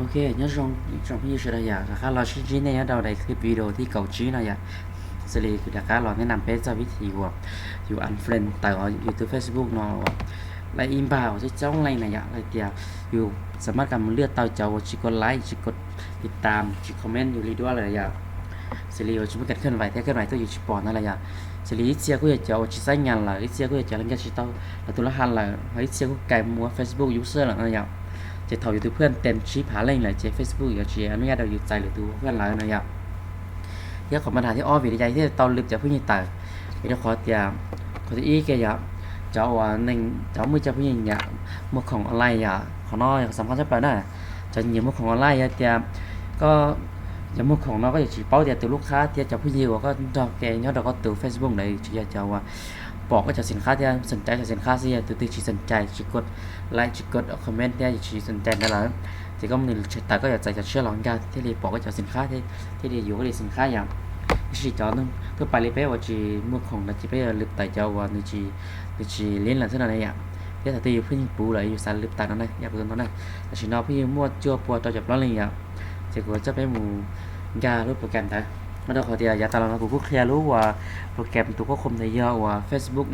Ok, nyob zoo tsoom phooj ywg sawv daws yom, rov qab los sib ntsib nej nyob rau daim clip video thib kaum tsib no yom. Xws li kuv rov qab los nej nam peb txoj vib thim uas yus unfriend tawm yus tus Facebook no uas lawv ib npag uas coob coob leej na yom, hais tias yus xam maj kam mus lwaj tau cov uas tsis kov like, tsis kov tiv tam, tsis comment yus li duab lawm yom. Xws li uas tsis muaj kev khwv vais thiab khwv vais tuaj yus tsis pom ntawd lawm yom. Xws li ib txhia kuj yog cov uas tsis xaib nyas lawm, ib txhia kuj yog cov nkag tsis tau lawv tus lab ha lawm, ho ib txhia kuj cài mua Facebook user lawm no yom. Ces thaum yus tus phuaj tem tsib phav leej lawm ces Facebook yuav tsis a nub yaj rau yus txais lwm tus phuaj lawm no yom. Thiab qhov mas dham thib ob vim li cas thiaj tau lwm cov phooj ywg tawm, vim rau qhov tias qhov thib ib ke yom, cov uas neeg cov muaj cov phooj ywg nyiam muag khoom online yom, qhov no yog qhov xam khaj tshaj plaws na. Cov nyiam muag khoom online yog tias koj, cov muag khoom no koj yuav tsis paub tias tus lub qhab thiab cov phooj ywg uas koj nrog ke nyob rau koj tus Facebook ntawd tsis yog cov uas pom koj cov xim qhab thiab xom cai cov xim qhab xwb, yog tus twg tsis xom cai, tsis kov like, tsis kov comment thiab tsis xom cai ntawd lawm, ces koj mus nws tshem tawm koj yuav txais cov tshiab los nkag thiaj li pom koj cov xim qhab thiab thiaj li yuav koj li xim qhab yom. Tab sis cov tuaj pais li peb uas tsis muag khoom no ces peb yuav lwm tawm cov uas nws tsis lib lawm xwb no ne yom. Thiab thaum twg yus phooj ywg puv lawm yus xav lwm tawm no ne, yog kuv tus no na. Tam sim no phooj ywg muaj cuaj pua rau caum plaub leej yom. Ces kuv coj peb mus nkag lub program ntawd. Mas rau qhov tias yav tas los no kuv kuj qhia lub uas program tus kuj qhum ntawd yog uas Facebook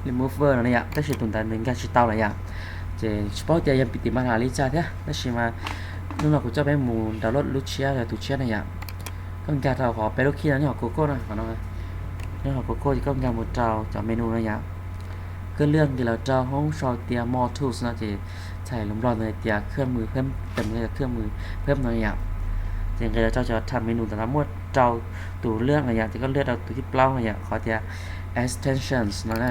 Remover no ne yom, tab sis tus ntawd nws nkag tsis tau lawm yom. Ces tsis paub tias yog vim tim mas li cas thiab, tab sis mas hnub no kuv coj peb mus download lub tshiab los tus tshiab na yom. Koj nkag rau qhov peb lub khij no nyob hauv Google na, qhov no nyob hauv Google ces koj nkag mus rau cov menu no yom. Koj lwaj nqis los rau hoob sau tias More Tools no ces txhais lus Nplog nws tias เครื่องมือเพิ่มเติม, เครื่องมือเพิ่ม no yom. Ces nqis los rau cov ทำเมนู ntawd no muaj rau tus lwaj no yom, ces koj lwaj rau tus thib plaub no yom, qhov tias Extensions no na.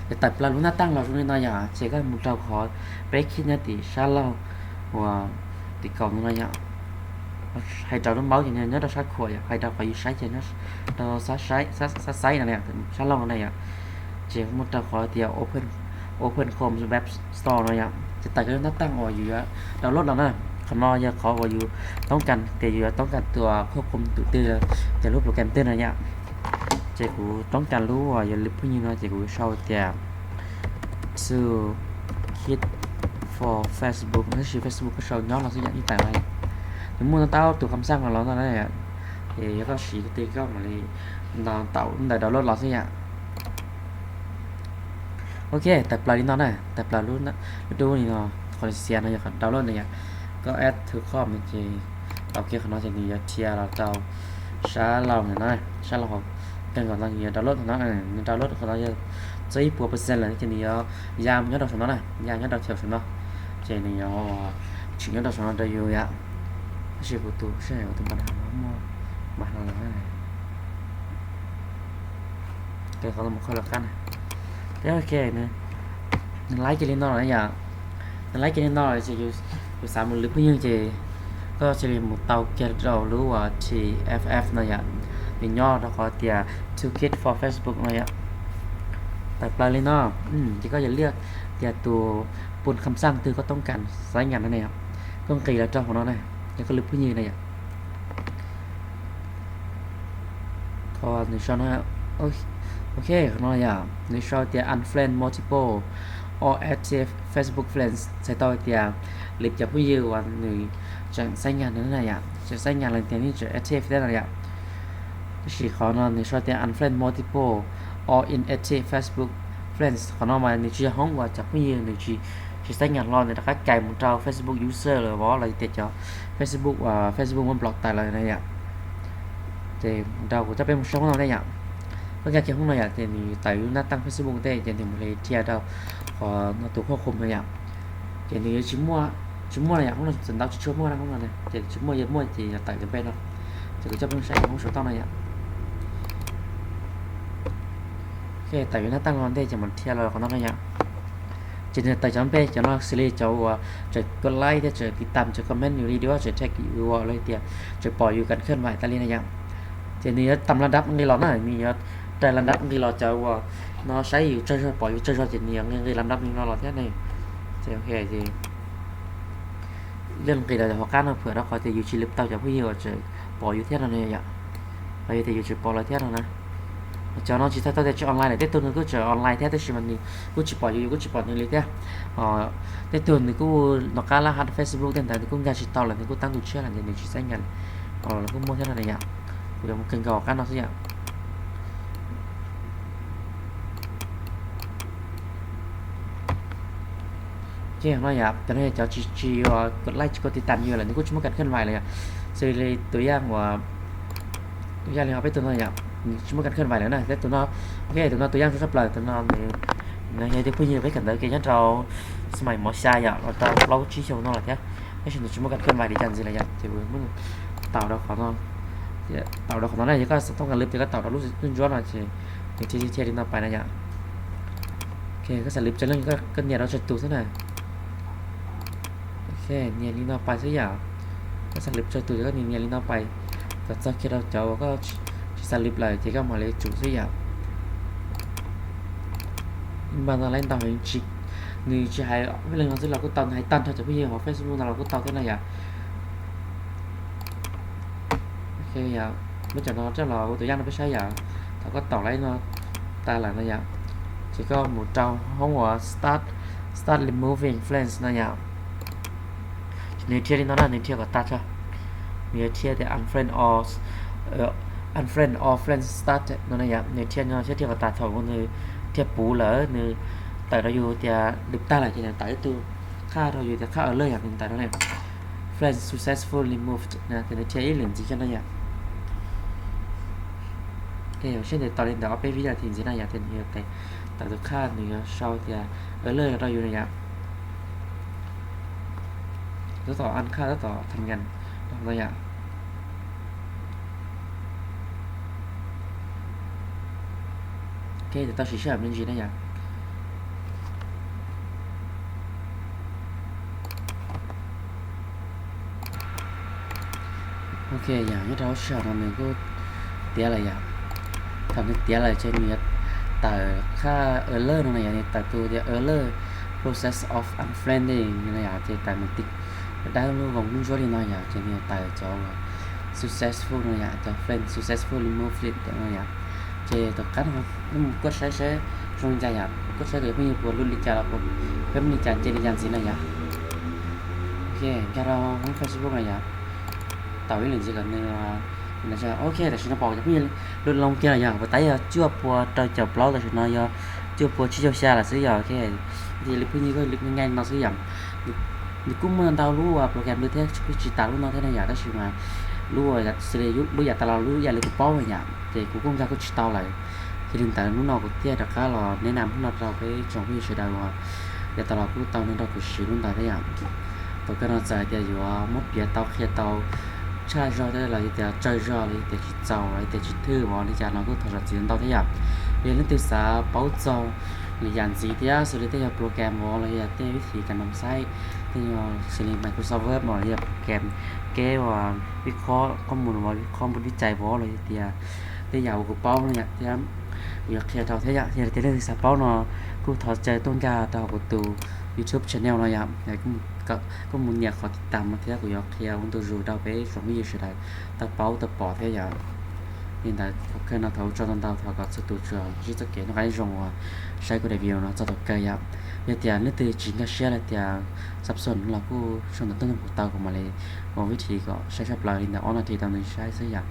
Ces tawm plaws lub nab taj los zoo li no yom, ces koj mus rau qhov peb khij nyob tim sab laug uas tim kaum no yom. Hais rau lub mouse ces nyob rau sab khuam yom, hais rau qhov yus saib ces rau sab xaib no, sab laug no na yom. Ces muaj rau qhov tias Open Chrome Web Store no yom, ces tawm kiag lub nab taj uas yus yuav download los na. Qhov no yog qhov uas yus toob kas tias yus yuav toob kas tus khuaj khum tus twg, ces lub program twg no yom. Ces kuv toob kas lub uas yog lwm phooj ywg no ces kuv sau tias Toolkit for Facebook, tab sis Facebook koj sau nyob los xwb yom, ib tawm los yom. Nws muaj tau tus kham xaj los no na, ces yog koj siv tus twg koj mam li ntaus ntawm download los xwb yom. Ok, tawm plaws li no na, tawm plaws lub dub li no, qhov xiav no yog qhov download na yom. Koj add to cart no ces tau kiag qhov no ces nws yuav dhia los rau sab laug na, sab laug hauv, kawg nkaus no nws yuav download no, nws download qhov no yog txog ib puas percent lawm ces nws yuav ya nyob rau saum no na, ya nyob rau chaw saum no, ces nws yuav tsim nyob rau saum no rau yus yom. Tab sis kuv tus sij hawm kuv tus npam no muaj npam no lawm. Qhov no mus qhov lawv qab na. Thiab ok, nws laib kiag li no lawm yom. Nws laib kiag li no lawm ces yus xav mus lwm phooj ywg ces koj cia li mus tau kiag rau lub uas T F F no yom. Nws nyob rau qhov tias Toolkit for Facebook no yom. Tawm plaws li no, ces koj yuav liaj tias tus pun kham xaj twg koj toob kas xaiv nyas no ne yom. Koj nqis los rau hauv no na, yog koj lwm phooj ywg na yom. Qhov nws sau no, ok, qhov no yom, nws sau tias unfriend multiple or active Facebook friends, txhais tau tias lwm cov phooj ywg uas nws tseem xaiv nyas no na yom, tseem xaiv nyas los tias nws tseem active thiab no yom. Tab sis qhov no nws sau tias unfriend multiple or inactive Facebook friends, qhov no mas nws tsis yog hoob uas cov phooj ywg nws tsis, tsis xaiv nyas hlo nws rov qab cais mus rau Facebook user lawm vov los tias cov Facebook uas Facebook muab block tawm lawm na yom. Ces nrau kuv coj peb mus saib hoob no thiab yom. Koj nkag kiag hoob no yom ces nws tawm lub nab taj Facebook thiab ces nws mam li dhia rau qhov no tus khuaj khum no yom. Ces nws yuav tsis muaj, tsis muaj na yom, hoob no txawm ntau tsis tshua muaj na hoob no na, ces tsis muaj, yog muaj ces yuav tawm cov npe no. Ces kuv coj peb mus saib hoob saum toj no yom. Ok, tawm lub nab taj no ntej ces mam dhia los qhov no no yom. Ces nws tawm cov npe cov no xws li cov uas tseem kov like thiab tseem tiv tam tseem comment yus li duab tseem tag yus los tias tseem pom yus kas khab vais tas li na yom. Ces nws yuav tam la dab nqis los na, nws yuav raws la dab nqis los cov uas no saib yus tsawg zog pom yus tsawg zog ces nws yuav nqis nqis la dab li no los thiab ne. Ces ok ces liaj nqis los hauv qab no phwam rau qhov tias yus tsis lwm tau cov phooj ywg uas tseem pom yus thiab no na yom. Los yog tias yus tseem pom lawv thiab no na. Cov no tsis tau tias tsis online lawm, tej tug nws kuj tseem online thiab tab sis mas nws kuj tsis pom yus, yus kuj tsis pom nws li thiab. Tej tug nws kuj nov qab lab hack Facebook tej ntawd nws kuj nkag tsis tau lawm, nws kuj tab tus tshiab lawm ces nws tsis xav nkag. Los kuj muaj thiab no yom. Kuv yuav mus kawg nkaus qab no xwb yom. Ces no yom, cov no yog cov tsis, tsis ua like tsis ua tiv tam yus lawm, nws kuj tsis muaj kas khab vais lawm yom. Xws li tus yaj uas, tus yaj li ho peb tug no yom, nws tsis muaj kas khab vais lawm na, thiab tus no, ok, tus no tus yaj zoo tshaj plaws, tus no nws, nws yog tus phooj ywg peb kawm ntawv kiag nyob rau xab mais mov xya yom, los tau plaub tsib xyoo no lawm thiab, tab sis nws tsis muaj kas khab vais li cas ntxiv lawm yom, ces kuv muab nws taum rau qhov no, taum rau qhov no na, yog koj xav toob kas lwm ces koj taum rau lub ntsuab no ces nws thiaj li no pais na yom. Ok, koj xav lwm tsawg leej koj nias rau tsawg tus xwb na. Ok, nias li no pais xwb yom. Koj xav lwm tsawg tus ces koj nias li no pais, kom txog kiag rau cov uas koj tsis xav lwm lawm ces koj mam li tsum xwb yom. Ib npaj no lawv ntau heev, nws tsis hais ib leeg no xwb los kuj tau, nws hais tag nrho cov phooj ywg hauv Facebook no los kuj tau thiab no yom. Ok, muab cov no coj los ua tus yaj no peb saib yom. Thaum koj taum lawm no tas lawm no yom, ces koj mus rau hoob uas start, start removing friends no yom. Nws dhia li no na, nws dhia kom tas tso. Nws yuav dhia tias unfriend all, unfriend all friends start no na yom, nws dhia no thiab dhia kom tas. Thaum nws dhia puv lawm, nws tawm rau yus tias lwm tag lawm ces nws tawm ib tug qhaj rau yus tias qhaj alert yom, nws tawm rau friend successfully removed na, ces nws dhia ib lwm ntxiv coj no yom. Ok, ua siab ntev tos li ntawm ob peb vib nas this ntxiv na yom, ces nws yuav tawm tus qhaj, nws yuav sau tias alert rau yus na yom. Tab tom unqhaj, tab tom tham nkas no yom. Ok, tau siv sij hawm me ntsis na yom. Ok yom, nyob rau lub sij hawm no nws kuj tiav lawm yom. Thaum nws tiav lawm ces nws yuav tawm qhaj alert no na yom, nws tawm tus tias alert process of unfriending no yom, ces tawm mus tim dawb lub voos lub ntsuab li no yom, ces nws yuav tawm cov uas successful no yom, cov friend successfully removed no yom. Ces tom qab no kuj saib saib zoo li cas yom, kuj saib kom yog phooj ywg puas lub li cas los puas, peb muaj li cas nce li cas ntxiv na yom. Ok, nkag rau hoob Facebook no yom. Taum ib lwm ntxiv kom nws, ok, tam sim no pom cov phooj ywg lub loo kiag lawm yog puas tab yog cuaj pua rau caum plaub, tam sim no yog cuaj pua tsib caug xya lawm xwb yom. Ok, yog li phooj ywg kuj li nqaij no xwb yom. Nws kuj muaj ntau lub program li thiab, kuj tsis tas lub no thiab na yom, tab sis mas lub uas xws li lub yam tas los lub yam li kuv paub na yom, ces kuv kuj nkag kuj tsis tau lawm. Yog li ntawd hnub no kuv thiaj rov qab los neb nas hnub no rau peb tsoom phooj ywg sawv daws uas yav tas los kuj tau nrog kuv siv lub ntawd thiab yom. Thaum kawg no txawm hais tias yuav muab piav tau qhia tau tshaj zog thiab los yog tias tsawg zog los yog tias tsis txaus los yog tias tsis thwj vov li cas no kuj thov zam txim ntau thiab yom. Yog leej twg xav paub txog lwm yam ntxiv thiab xws li tej yog program vov los yog tej vib thim kam nom xaib, tej yog xws li Microsoft Word los yog program kev uas vib qhob, qhob mus uas vib qhob npua vib cai vov los yog tias tej yam uas kuv paub no yom thiab kuv yuav qhia rau thiab yom. Yog tias leej twg xav paub no kuj thov caw tuaj nkag rau kuv tus YouTube channel no yom, kuj mus nias qhov tiv tam no thiab kuv yuav qhia ua ntu zus rau peb tsoom phooj ywg sawv daws tau paub tau pom thiab yom. Li ntawd thaum kawg no thov ua tsaug ntau ntau, thov kom txhua tus tsuas ntsib txoj kev noj qab nyob zoo uas saib kuv daim video no txog thaum kawg yom. Yog tias leej twg tsis nkag siab los tias xav xon los kuj sau ntawv tuaj nug kuv tau, kuv mam li ua vib thim kom saib tshaj plaws li ntawm ob nas this tau nws saib xwb yom.